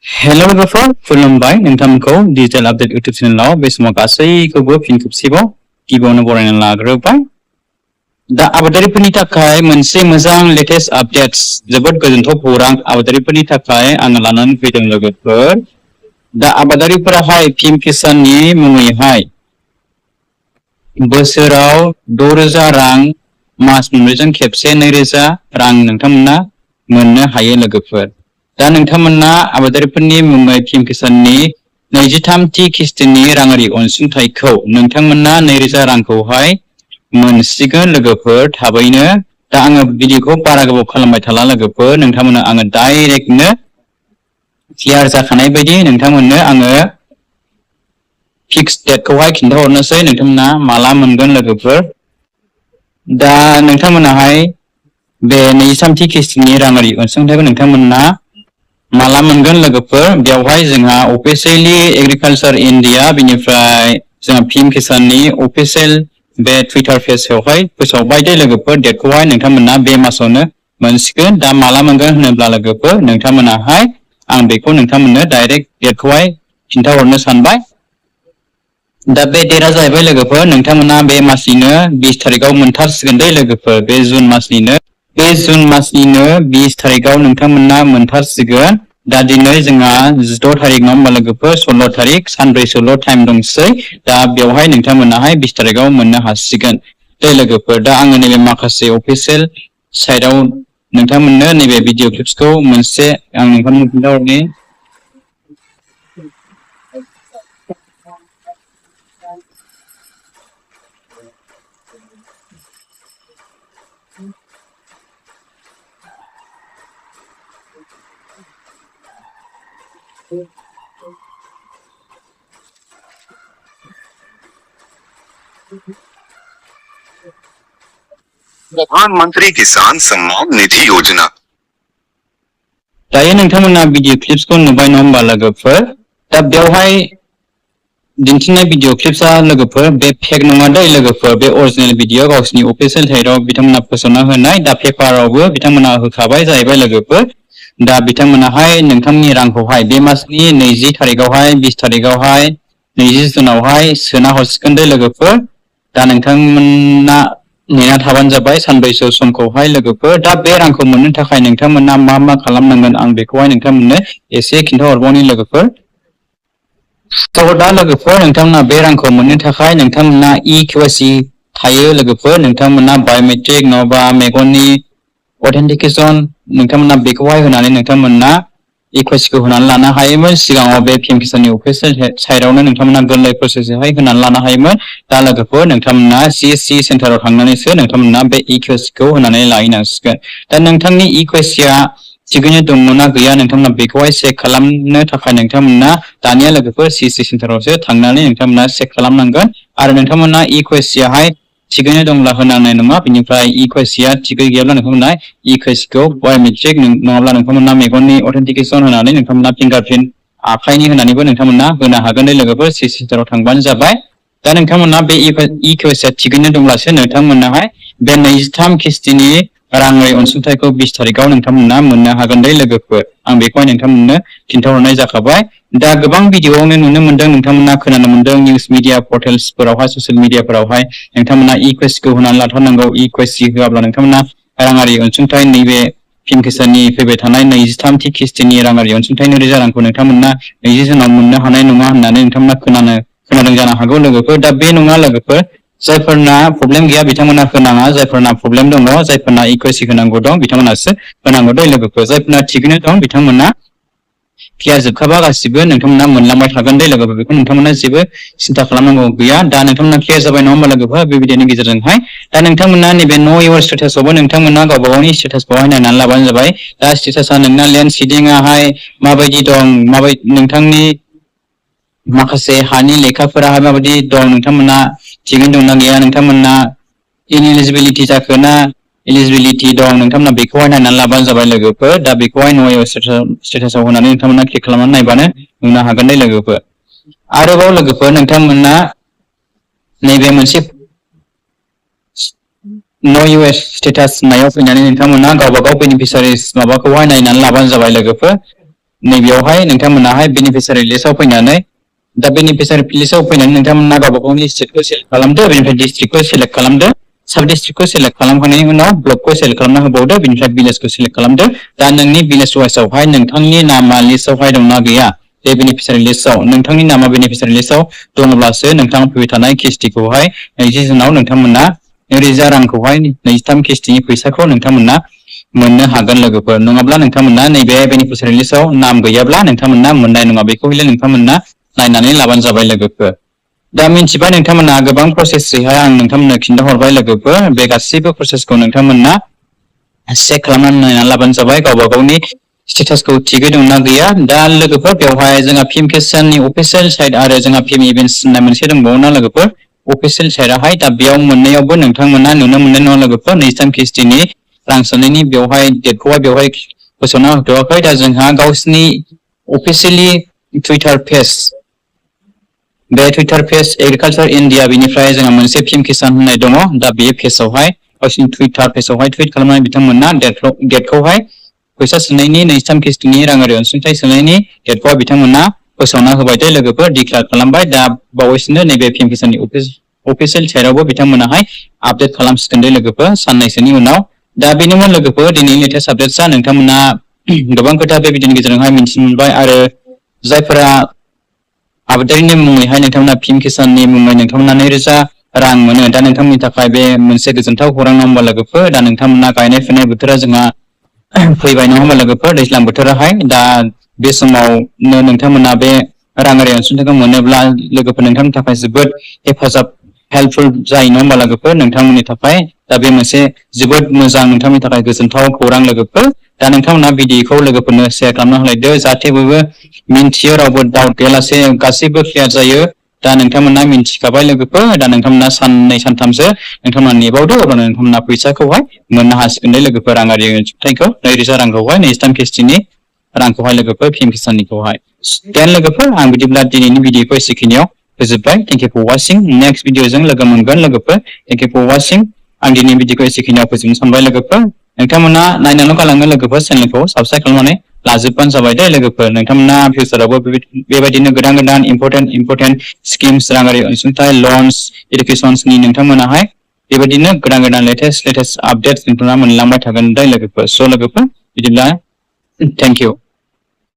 Hello लोगोफोर खुलुमबाय नोंथांमोनखौ digital update इउट्यूब चेनेलाव बे समाव गासैखौबो फिन खेबसेबाव गिबियावनो बरायना लाग्रोबाय दा आबादारिफोरनि थाखाय मोनसे मोजां लेटेस्ट आपडेट्स जोबोद गोजोनथाव खौरां आबादारिफोरनि थाखाय आङो लानानै फैदों लोगोफोर दा आबादारिफोराहाय पीएम किसाननि मुङैहाय बोसोराव 6,000 रां मास मोनब्रैजों खेबसे 2,000 रां नोंथांमोना मोननो हायो लोगोफोर दा नोंथांमोना आबादारिफोरनि मुङै पीएम किसाननि 23थि किस्तिनि राङारि अनसुंथाइखौ नोंथांमोना 2,000 रांखौहाय मोनसिगोन लोगोफोर थाबैनो दा आङो भिडिअखौ बारा गोबाव खालामबाय थाला लोगोफोर नोंथांमोना आङो डाइरेक्टनो क्लियार जाखानाय बायदि नोंथांमोननो आङो फिक्स डेटखौहाय खिन्थाहरनोसै नोंथांमोना माला मोनगोन लोगोफोर दा नोंथांमोनाहाय बे 23थि किस्तिनि राङारि अनसुंथाइखौ नोंथांमोना माला मोनगोन लोगोफोर बेवहाय जोंहा अफिशियली एग्रीकालचार इंडिया बिनिफ्राय जोंहा पीएम किसाननि अफिशियल बे ट्विटर पेजआवहाय फोसावबाय दे लोगोफोर डेटखौहाय नोंथांमोना बे मासावनो मोनसिगोन दा माला मोनगोन होनोब्ला लोगोफोर नोंथांमोनाहाय आं बेखौ नोंथांमोननो डाइरेक्ट डेटखौहाय खिन्थाहरनो सानबाय दा बे डेटआ जाहैबाय लोगोफोर नोंथांमोना बे मासनिनो 20 तारिखआव मोनथारसिगोन दे लोगोफोर बे जुन मासनिनो 20 तारिखआव नोंथांमोना मोनथारसिगोन दा दिनै जोंहा 16 तारिख नङा होमबा लोगोफोर 16 तारिख सानब्रैसोल' टाइम दंसै दा बेवहाय नोंथांमोनाहाय 20 तारिखआव मोननो हासिगोन दे लोगोफोर दा आङो नैबे माखासे अफिशियेल साइटआव नोंथांमोननो नैबे भिडिअ क्लिप्सखौ मोनसे आं नोंथांमोननो खिन्थाहरनि प्रधानमंत्री किसान सम्मान निधि योजना दायो नोंथांमोना भिडिअ क्लिप्सखौ नुबाय नङा होमबा लोगोफोर दा बेवहाय दिन्थिनाय भिडिअ क्लिप्सआ लोगोफोर बे फेक नङा दै लोगोफोर बे अरिजिनेल भिडिअ गावसिनि अफिशियेल साइटआव बिथांमोना फोसावना होनाय दा पेपारावबो बिथांमोना होखाबाय जाहैबाय लोगोफोर दा बिथांमोनाहाय नोंथांनि रांखौहाय बे मासनि 20 तारिखआवहाय 20 तारिखआवहाय 20 जुनावहाय सोना हरसिगोन दे लोगोफोर दा नोंथांमोना नेना थाबानो जाबाय सानब्रैसो समखौहाय लोगोफोर दा बे रांखौ मोननो थाखाय नोंथांमोना मा खालामनांगोन आं बेखौहाय नोंथांमोननो एसे खिन्थाहरबावनि लोगोफोर दा लोगोफोर नोंथांमोना बे रांखौ मोननो थाखाय नोंथांमोना इकेवाइसि थायो लोगोफोर नोंथांमोना बायोमेट्रिक नङाबा मेगननि अथेन्टिकेशन नोंथांमोना बेखौहाय होनानै नोंथांमोना इकेवाइसिखौ होनानै लानो हायोमोन सिगाङाव बे पीएम किसाननि अफिशियेल साइटआवनो नोंथांमोना गोरलै प्रसेसजोंहाय होनानै लानो हायोमोन दा लोगोफोर नोंथांमोना सीएससी सेन्टाराव थांनानैसो नोंथांमोना बे इकेवाइसिखौ होनानै लाहैनांसिगोन दा नोंथांनि इकेवाइसिया थिगैनो दंना गैया नोंथांमोना बेखौहाय चेक खालामनो थाखाय नोंथांमोना दानिया लोगोफोर सीएससी सेन्टारावसो थांनानै नोंथांमोना चेक खालामनांगोन आरो नोंथांमोना इकेवाइसियाहाय थिगैनो दंब्ला होनांनाय नङा बिनिफ्राय इकेवाइसिया थिगै गैयाब्ला नोंथांमोना इकेवाइसिखौ बायोमेट्रिक नङाब्ला नोंथांमोना मेगननि अथेन्टिकेशन होनानै नोंथांमोना फिंगारप्रिन्ट आखाइनि होनानैबो नोंथांमोना होनो हागोन दे लोगोफोर सीएससी सेन्टाराव थांबानो जाबाय दा नोंथांमोना बे इकेवाइसिया थिगैनो दंब्लासो नोंथांमोनाहाय बे 23 किस्तिनि राङै अनसुंथाइखौ 20 तारिखआव नोंथांमोना मोननो हागोन दे लोगोफोर आं बेखौहाय नोंथांमोननो खिन्थाहरनाय जाखाबाय दा गोबां भिडिअआवनो नुनो मोनदों नोंथांमोना खोनानो मोनदों निउस मिडिया पर्टेल्सफोरावहाय ससियेल मिडियाफोरावहाय नोंथांमोना इकेवाइसिखौ होनानै लाथारनांगौ इकेवाइसि होआब्ला नोंथांमोना राङारि अनसुंथाइ नैबे पीएम किसाननि फैबाय थानाय 23थि किस्तिनि राङारि अनसुंथाइ 2,000 रांखौ नोंथांमोना 20 जुनाव मोननो हानाय नङा होननानै नोंथांमोना खोनादों जानो हागौ लोगोफोर दा बे नङा लोगोफोर जायफोरना प्रब्लेम गैया बिथांमोना होनाङा जायफोरना प्रब्लेम दङ जायफोरना इकेवाइसि होनांगौ दं बिथांमोनासो होनांगौ दे लोगोफोर जायफोरना थिगैनो दं बिथांमोना क्लियार जोबखाबा गासिबो नोंथांमोना मोनलांबाय थागोन दे लोगोफोर बेखौ नोंथांमोना जेबो सिन्था खालामनांगौ गैया दा नोंथांमोना क्लियार जाबाय नङा होमबा लोगोफोर बे भिडिअनि गेजेरजोंहाय दा नोंथांमोना नैबे नो इउर स्टेटासआवबो नोंथांमोना गावबा गावनि स्टेटासखौहाय नायनानै लाबानो जाबाय दा स्टेटासा नोंना लेन्ड सिडिंआहाय माबायदि दं नोंथांनि माखासे हानि लेखाफोराहाय माबायदि दं नोंथांमोना थिगैनो दंना गैया नोंथांमोना इनएलिजिबिलिटि जाखोना एलिजिबिलिटि दं नोंथांमोना बेखौहाय नायनानै लाबानो जाबाय लोगोफोर दा बेखौहाय नो इउर स्टेटासआव होनानै नोंथांमोना क्लिक खालामनानै नायबानो नुनो हागोन दे लोगोफोर आरोबाव लोगोफोर नोंथांमोना नैबे मोनसे नो इउर स्टेटास होननायाव फैनानै नोंथांमोना गावबा गाव बेनिफिसारिस माबाखौहाय नायनानै लाबानो जाबाय लोगोफोर नैबेयावहाय नोंथांमोनाहाय बेनिफिशियारि लिस्टआव फैनानै दा बेनिफिशियारि लिस्टआव फैनानै नोंथांमोना गावबा गावनि स्टेटखौ सेलेक्ट खालामदो बेनिफ्राय डिस्ट्रिक्टखौ सेलेक्ट खालामदो साब डिस्ट्रिक्टखौ सेलेक्ट खालामखांनायनि उनाव ब्लकखौ सेलेक्ट खालामना होबावदो बेनिफ्राय भिलेजखौ सेलेक्ट खालामदो दा नोंनि भिलेज वाइसआवहाय नोंथांनि नामा लिस्टआवहाय दंना गैया बे बेनिफिशियारि लिस्टआव नोंथांनि नामा बेनिफिशियारि लिस्टआव दङब्लासो नोंथाङा फैबाय थानाय किस्तिखौहाय 20 जुनाव नोंथांमोना नैरोजा रांखौहाय 23 किस्तिनि फैसाखौ नोंथांमोना मोननो हागोन लोगोफोर नङाब्ला नोंथांमोना नैबे बेनिफिशियारि लिस्टआव नाम गैयाब्ला नोंथांमोना मोननाय नङा बेखौहाय नोंथांमोना नायनानै लाबानो जाबाय लोगोफोर दा मिन्थिबाय नोंथांमोना गोबां प्रसेसैहाय आं नोंथांमोननो खिन्थाहरबाय लोगोफोर बे गासैबो प्रसेसखौ नोंथांमोना चेक खालामनानै नायनानै लाबानो जाबाय गावबा गावनि स्टेटासखौ थिगै दंना गैया दा लोगोफोर बेवहाय जोंहा फिल्म किसाननि अफिसियेल साइट आरो जोंहा फिल्म इभेन्ट्स होननाय मोनसे दंबावोना लोगोफोर अफिसियेल साइटआहाय दा बेयाव मोननैयावबो नोंथांमोना नुनो मोननाय नङा लोगोफोर 23 किस्तिनि रां सोनायनि बेवहाय डेटखौहाय बेवहाय फोसावना होथ'वाखै दा जोंहा गावसिनि अफिसियेलि टुइटार पेज बे टुइटार पेज एग्रिकालचार इन्डिया बेनिफ्राय जोंहा मोनसे फिल्म किसान होननाय दङ दा बे पेजावहाय गावसिनि टुइटार पेजावहाय टुइट खालामनानै बिथांमोना डेटखौहाय फैसा सोनायनि 23 किस्तिनि राङारि अनसुंथाइ सोनायनि डेटखौहाय बिथांमोना फोसावना होबाय दे लोगोफोर डिक्लेयार खालामबाय दा बावैसोनो नैबे फिल्म किसाननि अफिसियेल साइटआवबो बिथांमोनाहाय आपडेट खालामसिगोन दे लोगोफोर साननैसोनि उनाव दा बेनोमोन लोगोफोर दिनैनि लेटेस्ट आपडेट्सआ नोंथांमोना गोबां खोथा बे भिडिअनि गेजेरजोंहाय मिन्थिनो मोनबाय आरो जायफोरा आबादारिनि मुङैहाय नोंथांमोना फिल्म किसाननि मुङै नोंथांमोना 2,000 रां मोनो दा नोंथांमोननि थाखाय बे मोनसे गोजोनथाव खौरां नङा होमबा लोगोफोर दा नोंथांमोना गायनाय फुनाय बोथोरा जोंहा फैबाय नङा होमबा लोगोफोर दैज्लां बोथोराहाय दा बे समावनो नोंथांमोना बे राङारि अनसुंथाइखौ मोनोब्ला लोगोफोर नोंथांनि थाखाय जोबोद हेफाजाब हेल्पफुल जायो नङा होमबा लोगोफोर नोंथांमोननि थाखाय दा बे मोनसे जोबोद मोजां नोंथांनि थाखाय गोजोनथाव खौरां लोगोफोर दा नोंथांमोना भिडिअखौ लोगोफोरनो शेयार खालामना होलायदो जाहाथे बयबो मिन्थियो रावबो डाउट गैयालासे गासैबो क्लियार जायो दा नोंथांमोना मिन्थिखाबाय लोगोफोर दा नोंथांमोना साननै सानथामसो नोंथांमोना नेबावदो अब्ला नोंथांमोना फैसाखौहाय मोननो हासिगोन दे लोगोफोर राङारि अनसुंथाइखौ 2,000 रांखौहाय 23 किस्तिनि रांखौहाय लोगोफोर फिल्म किसाननिखौहाय देन लोगोफोर आं बिदिब्ला दिनैनि भिडिअखौ एसेखिनियाव फोजोबबाय thank you for watching next भिडिअजों लोगो मोनगोन लोगोफोर थेंक इउ फर वाचिं आं दिनैनि भिडिअखौ एसेखिनियाव फोजोबनो सानबाय लोगोफोर नोंथांमोना नायनानैल' गालाङो लोगोफोर चेनेलखौ साबस्क्राइब खालामनानै लाजोबबानो जाबाय दे लोगोफोर नोंथांमोना फिउचारावबो बेबायदिनो गोदान गोदान इम्परटेन्ट स्किम्स राङारि अनसुंथाइ लन्स एडुकेसन्सनि नोंथांमोनाहाय बेबायदिनो गोदान गोदान लेटेस्ट आपडेट्स नोंथाङा मोनलांबाय थागोन दे लोगोफोर स' लोगोफोर बिदिब्ला थेंक इउ